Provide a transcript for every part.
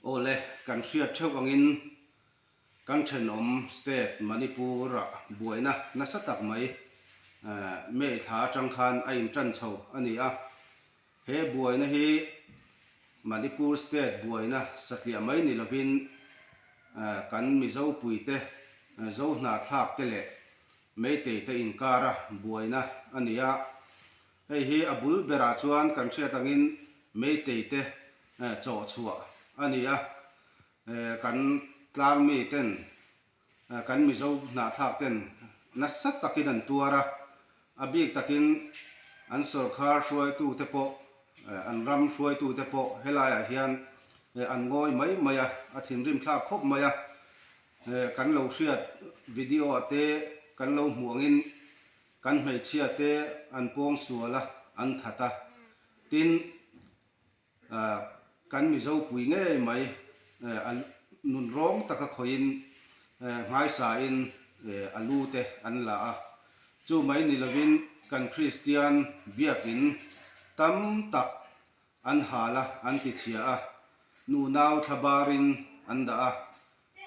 Awle, kan hriat theuh angin kan thenawm state Manipur-ah buaina nasa tak mai May thla atang khan a intan chho a ni a. He buaina hi Manipur state buaina satliah mai ni lovin kan Mizo puite Zohnahthlak te leh Meitei te inkara buaina a ni a. Hei hi a bul berah chuan kan hriat angin Meitei te chawh chhuah a ni a, kan tlang mi ten, kan Mizo hnahthlak ten nasa takin an tuar a, a bik takin an sawrkhar hruaitu te pawh, an ram hruaitu te pawh helaiah hian an ngawi mai mai a, a thinrim thlak khawp mai a, kan lo hriat video ah te kan lo hmuh angin kan hmeichhia te an pawng sual a, an that a, tin Kan Mizo pui ngei mai a nun rawng taka khawihin nghaisain a lu te an la a, chu mai ni lovin kan Kristian biakin tam tak an hal a, an tichhia a, nunau thlabarin an dah a,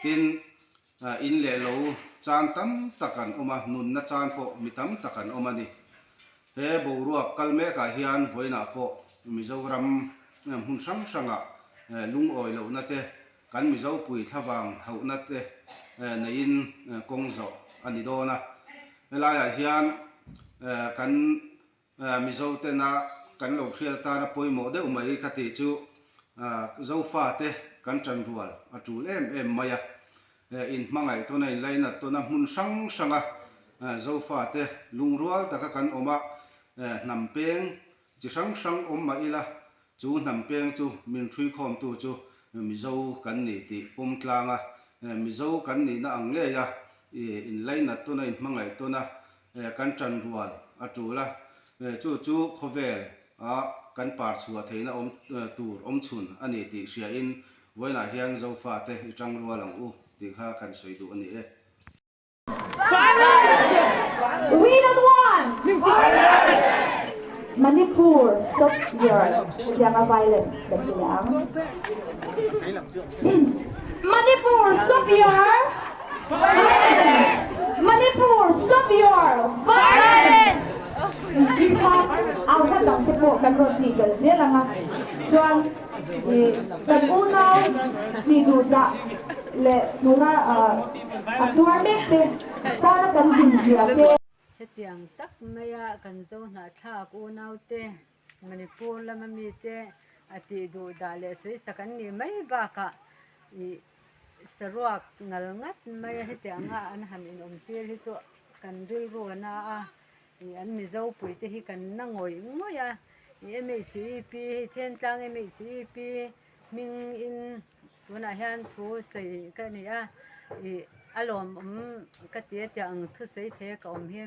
tin In leh lo chan tam tak an awm a, nunna chan pawh mi tam tak an awm a ni. He boruak kal mekah hian vawiinah pawh Mizoram hmun hrang hrangah lungawi lohna te, kan Mizopui thlavang hauhna te neiin kawng zawh a ni dawn a. Helaiah hian kan Mizo tena kan lo hriat atana pawimawh deuh mai ka tih chu Zofate kan tanrual a tul em em mai a, inhmangaih tawna inlainat tawna hmun hrang hranga Zofate lungrual taka kan awm a, hnam peng chi hrang hrang awm mah ila Chu hnam peng chu min ṭhuikhawmtu chu Mizo kan ni tih pawm tlang a, Mizo kan nihna ang ngei a, inlainat tawn a, inhmangaih tawn a, kan ṭan rual a ṭul a, chu chu khawvel a kan par chhuah theihna awm tur awm chhun a ni tih hriain vawiinah hian Zofate i ṭang rual ang u tih kha kan sawi duh a ni e. We don't want Manipur stop your hetianga violence kan ti leh ang. Manipur stop your violence Manipur stop your violence Inchhipha au hla dang te pawh kan rawn tih belh zel ang a chuan Kan unau tih duh dah leh tuna a tuar mek te tana kan din zia te. Hetiang tak maia kan zo hnahthlak unaute Manipur lama mite a tih duh dah leh sawisak an nih mai bakah ih saruak ngal ngat maia hetianga an han inawmtir hi chu kan rilru a na a. Ih an Mizo pui te hi kan na ngawih ngawih a, ih MHEP hei Thentlang MHEP hming in tunah hian thu sawi ka ni a, ih a lawmawm ka ti a tiang ang thu sawi thei a ka awm hi,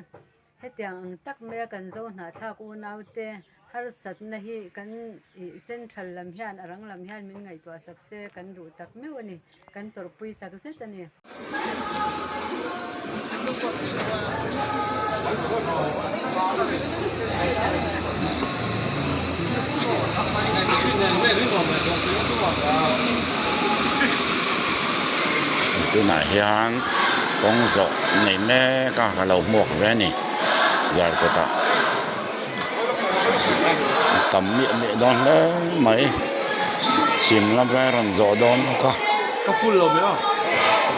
hetiang ang tak mai a kan zo hnahthlak unau te harsatna hi kan ih central lam hian a rang lam hian min ngaihtuah sak se kan duh tak meuh a ni. Kan tawrhpui tak zet a ni. Tunah hian kawng zawh nei mek a ka lo hmuak ve a ni zarkawt ah. Tam miah miah dawn hle mai chhim lam atangin rawn zawh dawn bawk a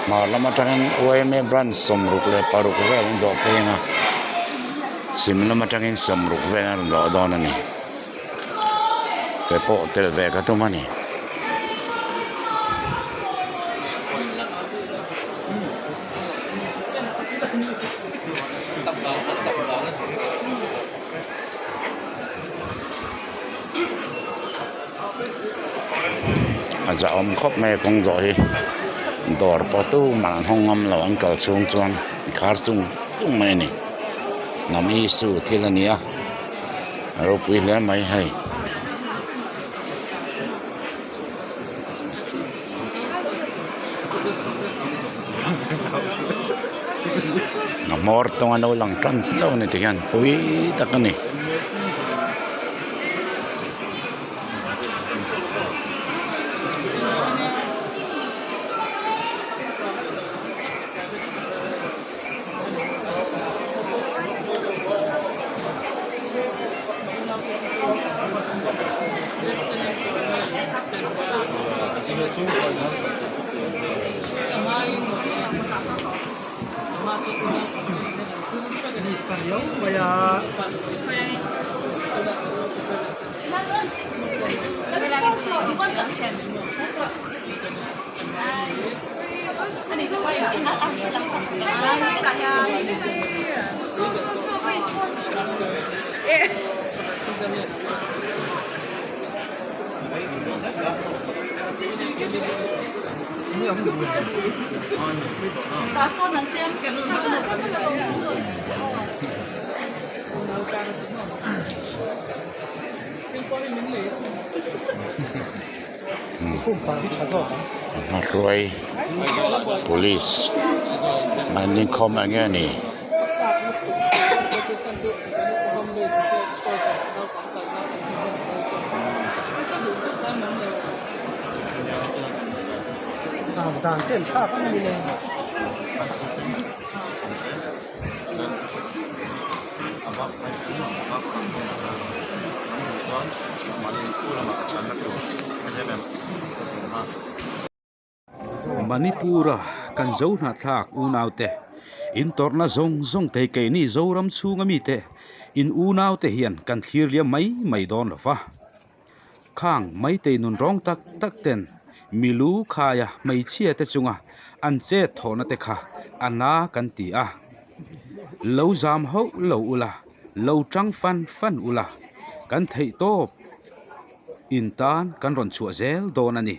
hmar lam atangin yma branch 66 vel an zawh phei ang a chhim lam atangin 60 vel an rawn zawh dawn a ni kei pawh tel ve ka tum a ni. A zahawm khawp mai a kawng zawh hi dawr pawh tumah an hawng ngam lo an kal chhung chuan khar sung sung mai a ni hnam isu thil a ni a a ropui hle mai hei. A hmawr tawng a lo lang tan chauh a ni tikhian pui tak a ni. Hmahruai police an inkhawm eng nge ni. Manipur-a kan zo hnahthlak unaute intawrhna zawng zawng te keini Zoram chhunga mite in unaute hian kan thlir liam mai mai dawn lo va. Khang maitei nun rawng tak tak ten milu khaia hmeichhia te chunga an chet thawhna te kha a na kan ti a. Lo zam hauh lo ula, lo tang fan fan ula, kan theih tawp in tan kan rawn chhuah zel dawn a ni.